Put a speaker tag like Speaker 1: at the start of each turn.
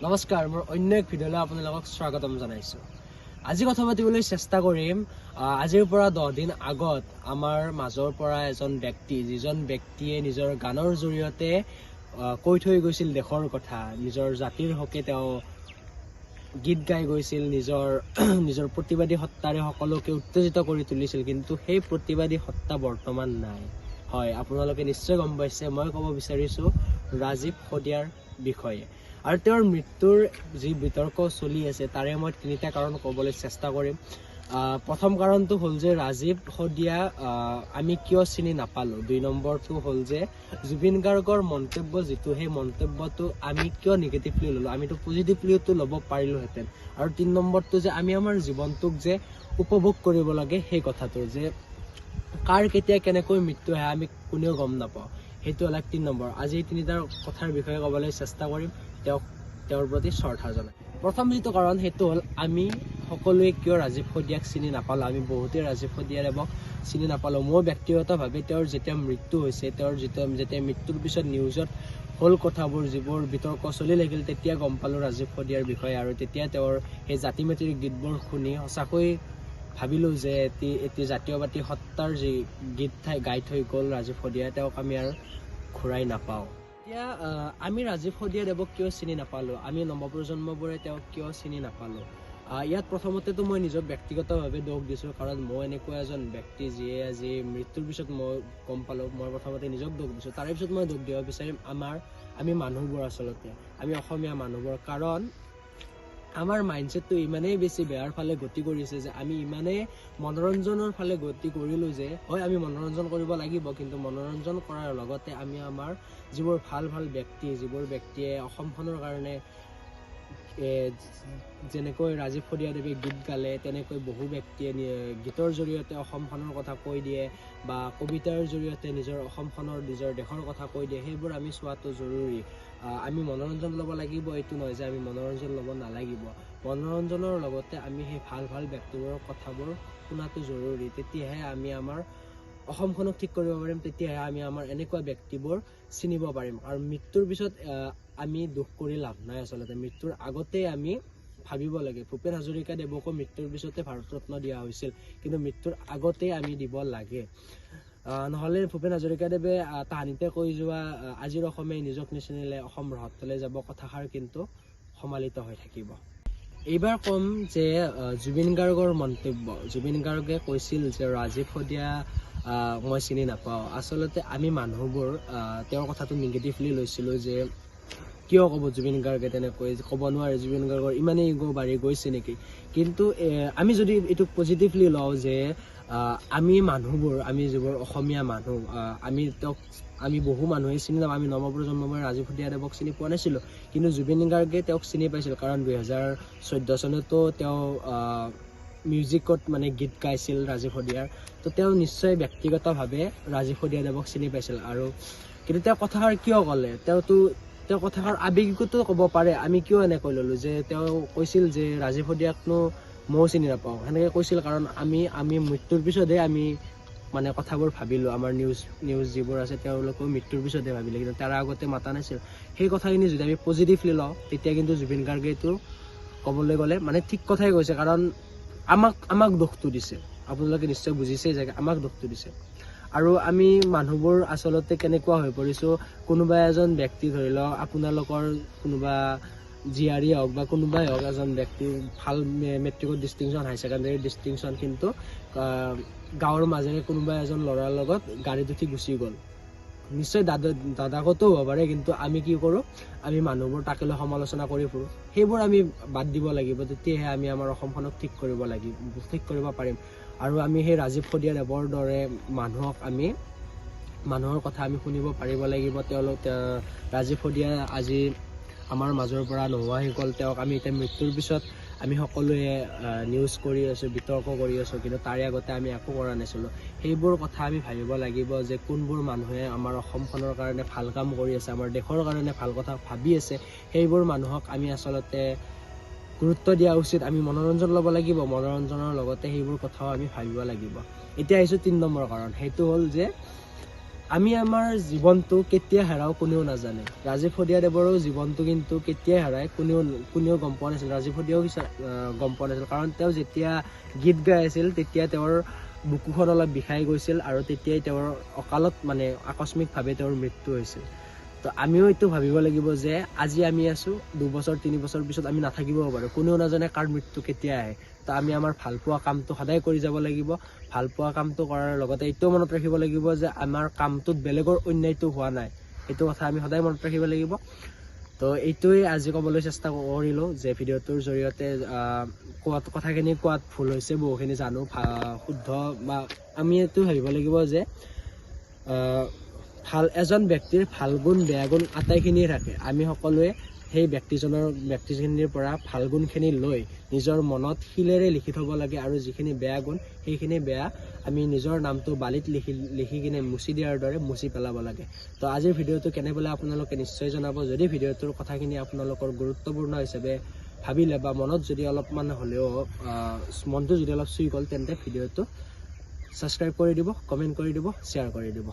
Speaker 1: নমস্কাৰ, মোৰ অন্য এক ভিডিঅ'লৈ আপোনালোকক স্বাগতম জনাইছোঁ। আজি কথা পাতিবলৈ চেষ্টা কৰিম আজিৰ পৰা 10 দিন আগত আমাৰ মাজৰ পৰা এজন ব্যক্তি, যিজন ব্যক্তিয়ে নিজৰ গানৰ জৰিয়তে কৈ থৈ গৈছিল দেশৰ কথা, নিজৰ জাতিৰ হকে তেওঁ গীত গাই গৈছিল, নিজৰ নিজৰ প্ৰতিবাদী সত্তাৰে সকলোকে উত্তেজিত কৰি তুলিছিল। কিন্তু সেই প্ৰতিবাদী সত্তা বৰ্তমান নাই। হয়, আপোনালোকে নিশ্চয় গম পাইছে, মই ক'ব বিচাৰিছোঁ ৰাজীৱ শদিয়াৰ বিষয়ে আৰু তেওঁৰ মৃত্যুৰ যি বিতৰ্ক চলি আছে, তাৰে মই তিনিটা কাৰণ ক'বলৈ চেষ্টা কৰিম। প্ৰথম কাৰণটো হ'ল যে ৰাজীৱ শদিয়া আমি কিয় চিনি নাপালোঁ। দুই নম্বৰটো হ'ল যে জুবিন গাৰ্গৰ মন্তব্য যিটো, সেই মন্তব্যটো আমি কিয় নিগেটিভলি ল'লোঁ, আমিতো পজিটিভলিওতো ল'ব পাৰিলোহেঁতেন। আৰু তিনি নম্বৰটো যে আমি আমাৰ জীৱনটোক যে উপভোগ কৰিব লাগে, সেই কথাটো যে কাৰ কেতিয়া কেনেকৈ মৃত্যু আহে আমি কোনেও গম নাপাওঁ, সেইটো হ'ল এক তিনি নম্বৰ। আজি এই তিনিটাৰ কথাৰ বিষয়ে ক'বলৈ চেষ্টা কৰিম, তেওঁক তেওঁৰ প্ৰতি শ্ৰদ্ধা জনাই। প্ৰথম যিটো কাৰণ, সেইটো হ'ল আমি সকলোৱে কিয় ৰাজীৱ শদিয়াক চিনি নাপালোঁ। আমি বহুতেই ৰাজীৱ শদিয়াদেৱক চিনি নাপালোঁ। মই ব্যক্তিগতভাৱে তেওঁৰ যেতিয়া মৃত্যু হৈছে, তেওঁৰ যেতিয়া যেতিয়া মৃত্যুৰ পিছত নিউজত হ'ল কথাবোৰ, যিবোৰ বিতৰ্ক চলি লাগিল, তেতিয়া গম পালোঁ ৰাজীৱ শদিয়াৰ বিষয়ে। আৰু তেতিয়া তেওঁৰ সেই জাতি মাটিৰ গীতবোৰ শুনি সঁচাকৈ ভাবিলোঁ যে এটি এটি জাতীয়বাদী সত্তাৰ যি গীত ঠাই গাই থৈ গ'ল ৰাজীৱ শদিয়াই, তেওঁক আমি আৰু ঘূৰাই নাপাওঁ। এতিয়া আমি ৰাজীৱ শদিয়াদেৱক কিয় চিনি নাপালোঁ, আমি নৱপ্ৰজন্মবোৰে তেওঁক কিয় চিনি নাপালোঁ? ইয়াত প্ৰথমতেতো মই নিজক ব্যক্তিগতভাৱে দোষ দিছোঁ, কাৰণ মই এনেকুৱা এজন ব্যক্তি যিয়ে আজি মৃত্যুৰ পিছত মই গম পালোঁ। মই প্ৰথমতে নিজক দোষ দিছোঁ। তাৰে পিছত মই দোষ দিব বিচাৰিম আমি মানুহবোৰ, আচলতে আমি অসমীয়া মানুহবোৰ, কাৰণ আমাৰ মাইণ্ডছেটটো ইমানেই বেছি বেয়াৰ ফালে গতি কৰিছে যে আমি ইমানেই মনোৰঞ্জনৰ ফালে গতি কৰিলোঁ যে হয়, আমি মনোৰঞ্জন কৰিব লাগিব, কিন্তু মনোৰঞ্জন কৰাৰ লগতে আমি আমাৰ যিবোৰ ভাল ভাল ব্যক্তি, যিবোৰ ব্যক্তিয়ে অসমখনৰ কাৰণে যেনেকৈ ৰাজীৱ শদিয়াদেৱে গীত গালে, তেনেকৈ বহু ব্যক্তিয়ে গীতৰ জৰিয়তে অসমখনৰ কথা কৈ দিয়ে বা কবিতাৰ জৰিয়তে নিজৰ অসমখনৰ, নিজৰ দেশৰ কথা কৈ দিয়ে, সেইবোৰ আমি চোৱাটো জৰুৰী। আমি মনোৰঞ্জন ল'ব লাগিব, এইটো নহয় যে আমি মনোৰঞ্জন ল'ব নালাগিব। মনোৰঞ্জনৰ লগতে আমি সেই ভাল ভাল ব্যক্তিবোৰৰ কথাবোৰ শুনাটো জৰুৰী। তেতিয়াহে আমি আমাৰ অসমখনক ঠিক কৰিব পাৰিম, তেতিয়াহে আমি আমাৰ এনেকুৱা ব্যক্তিবোৰ চিনিব পাৰিম। আৰু মৃত্যুৰ পিছত আমি দুখ কৰি লাভ নাই। আচলতে মৃত্যুৰ আগতেই আমি ভাবিব লাগে। ভূপেন হাজৰিকা দেৱকো মৃত্যুৰ পিছতে ভাৰত ৰত্ন দিয়া হৈছিল, কিন্তু মৃত্যুৰ আগতেই আমি দিব লাগে। নহ'লে ভূপেন হাজৰিকাদেৱে তাহানিতে কৈ যোৱা "আজিৰ অসমে নিজক নিচিনিলে অসম ৰসাতলে যাব" কথাষাৰ কিন্তু সমালিত হৈ থাকিব। এইবাৰ ক'ম যে জুবিন গাৰ্গৰ মন্তব্য। জুবিন গাৰ্গে কৈছিল যে ৰাজীৱ শদিয়া মই চিনি নাপাওঁ। আচলতে আমি মানুহবোৰ তেওঁৰ কথাটো নিগেটিভলি লৈছিলোঁ যে কিয় ক'ব জুবিন গাৰ্গে তেনেকৈ, ক'ব নোৱাৰে, জুবিন গাৰ্গৰ ইমানেই ইগ' বাঢ়ি গৈছে নেকি? কিন্তু আমি যদি এইটো পজিটিভলি লওঁ যে আমি মানুহবোৰ, আমি যিবোৰ অসমীয়া মানুহ, আমি তেওঁক আমি বহু মানুহে চিনি নাপাওঁ। আমি নৱপ্ৰজন্মই ৰাজীৱ শদিয়াদেৱক চিনি পোৱা নাছিলোঁ, কিন্তু জুবিন গাৰ্গে তেওঁক চিনি পাইছিল, কাৰণ 2014 চনতো তেওঁ মিউজিকত মানে গীত গাইছিল ৰাজীৱ শদিয়াৰ। তো তেওঁ নিশ্চয় ব্যক্তিগতভাৱে ৰাজীৱ শদিয়াদেৱক চিনি পাইছিল। আৰু কিন্তু তেওঁ কথাষাৰ কিয় ক'লে? তেওঁ কথাষাৰ আৱেগিকতো ক'ব পাৰে। আমি কিয় এনেকৈ ল'লোঁ যে তেওঁ কৈছিল যে ৰাজীৱ শদিয়াকনো ময়ো চিনি নাপাওঁ, সেনেকৈ কৈছিল কাৰণ আমি আমি মৃত্যুৰ পিছতহে আমি মানে কথাবোৰ ভাবিলোঁ। আমাৰ নিউজ নিউজ যিবোৰ আছে, তেওঁলোকেও মৃত্যুৰ পিছতহে ভাবিলে, কিন্তু তাৰ আগতে মাতা নাছিল। সেই কথাখিনি যদি আমি পজিটিভলি লওঁ, তেতিয়া কিন্তু জুবিন গাৰ্গে এইটো ক'বলৈ গ'লে মানে ঠিক কথাই কৈছে, কাৰণ আমাক আমাক দোষটো দিছে। আপোনালোকে নিশ্চয় বুজিছেই যে আমাক দোষটো দিছে। আৰু আমি মানুহবোৰ আচলতে কেনেকুৱা হৈ পৰিছোঁ, কোনোবা এজন ব্যক্তি, ধৰি লওক আপোনালোকৰ কোনোবা জীয়াৰীয়ে হওক বা কোনোবাই হওক, এজন ব্যক্তি ভাল মেট্ৰিকত ডিষ্টিংশ্যন, হাই ছেকেণ্ডেৰীত ডিষ্টিংশ্যন, কিন্তু গাঁৱৰ মাজেৰে কোনোবা এজন ল'ৰাৰ লগত গাড়ীত উঠি গুচি গ'ল। নিশ্চয় দাদাকতো হ'ব পাৰে, কিন্তু আমি কি কৰোঁ? আমি মানুহবোৰ তাকে লৈ সমালোচনা কৰি ফুৰোঁ। সেইবোৰ আমি বাদ দিব লাগিব। তেতিয়াহে আমি আমাৰ অসমখনক ঠিক কৰিব লাগিব, ঠিক কৰিব পাৰিম। আৰু আমি সেই ৰাজীৱ শদিয়াদেৱৰ দৰে মানুহক আমি মানুহৰ কথা আমি শুনিব পাৰিব লাগিব। ৰাজীৱ শদিয়া আজি আমাৰ মাজৰ পৰা নোহোৱা হৈ গ'ল। তেওঁক আমি এতিয়া মৃত্যুৰ পিছত আমি সকলোৱে নিউজ কৰি আছোঁ, বিতৰ্ক কৰি আছোঁ, কিন্তু তাৰে আগতে আমি একো কৰা নাছিলোঁ। সেইবোৰ কথা আমি ভাবিব লাগিব যে কোনবোৰ মানুহে আমাৰ অসমখনৰ কাৰণে ভাল কাম কৰি আছে, আমাৰ দেশৰ কাৰণে ভাল কথা ভাবি আছে, সেইবোৰ মানুহক আমি আচলতে গুৰুত্ব দিয়া উচিত। আমি মনোৰঞ্জন ল'ব লাগিব, মনোৰঞ্জনৰ লগতে সেইবোৰ কথাও আমি ভাবিব লাগিব। এতিয়া আহিছোঁ তিনি নম্বৰ কাৰণ, সেইটো হ'ল যে আমি আমাৰ জীৱনটো কেতিয়া হেৰাওঁ কোনেও নাজানে। ৰাজীৱ শদিয়াদেৱৰো জীৱনটো কিন্তু কেতিয়া হেৰাই কোনেও কোনেও গম পোৱা নাছিল। ৰাজীৱ শদিয়াও গম পোৱা নাছিল, কাৰণ তেওঁ যেতিয়া গীত গাই আছিল তেতিয়া তেওঁৰ বুকুখন অলপ বিষাই গৈছিল আৰু তেতিয়াই তেওঁৰ অকালত মানে আকস্মিকভাৱে তেওঁৰ মৃত্যু হৈছিল। তো আমিও এইটো ভাবিব লাগিব যে আজি আমি আছোঁ, 2 বছৰ 3 বছৰ পিছত আমি নাথাকিবও পাৰোঁ। কোনেও নাজানে কাৰ মৃত্যু কেতিয়া আহে। তো আমি আমাৰ ভালপোৱা কামটো সদায় কৰি যাব লাগিব। ভালপোৱা কামটো কৰাৰ লগতে এইটোও মনত ৰাখিব লাগিব যে আমাৰ কামটোত বেলেগৰ অন্যায়টো হোৱা নাই, সেইটো কথা আমি সদায় মনত ৰাখিব লাগিব। তো এইটোৱেই আজি ক'বলৈ চেষ্টা কৰিলোঁ যে ভিডিঅ'টোৰ জৰিয়তে কোৱাত কথাখিনি কোৱাত ভুল হৈছে বহুখিনি জানো, শুদ্ধ বা আমি এইটো ভাবিব লাগিব যে ভাল এজন ব্যক্তিৰ ভাল গুণ বেয়া গুণ আটাইখিনিয়ে থাকে। আমি সকলোৱে সেই ব্যক্তিজনৰ ব্যক্তিখিনিৰ পৰা ভাল গুণখিনি লৈ নিজৰ মনত শিলেৰে লিখি থ'ব লাগে আৰু যিখিনি বেয়া গুণ সেইখিনি বেয়া আমি নিজৰ নামটো বালিত লিখি লিখি কিনে মুচি দিয়াৰ দৰে মুচি পেলাব লাগে। তো আজিৰ ভিডিঅ'টো কেনে পালে আপোনালোকে নিশ্চয় জনাব। যদি ভিডিঅ'টোৰ কথাখিনি আপোনালোকৰ গুৰুত্বপূৰ্ণ হিচাপে ভাবিলে বা মনত যদি অলপমান হ'লেও মনটো যদি অলপ চুই গ'ল, তেন্তে ভিডিঅ'টো ছাবস্ক্ৰাইব কৰি দিব, কমেণ্ট কৰি দিব, শ্বেয়াৰ কৰি দিব।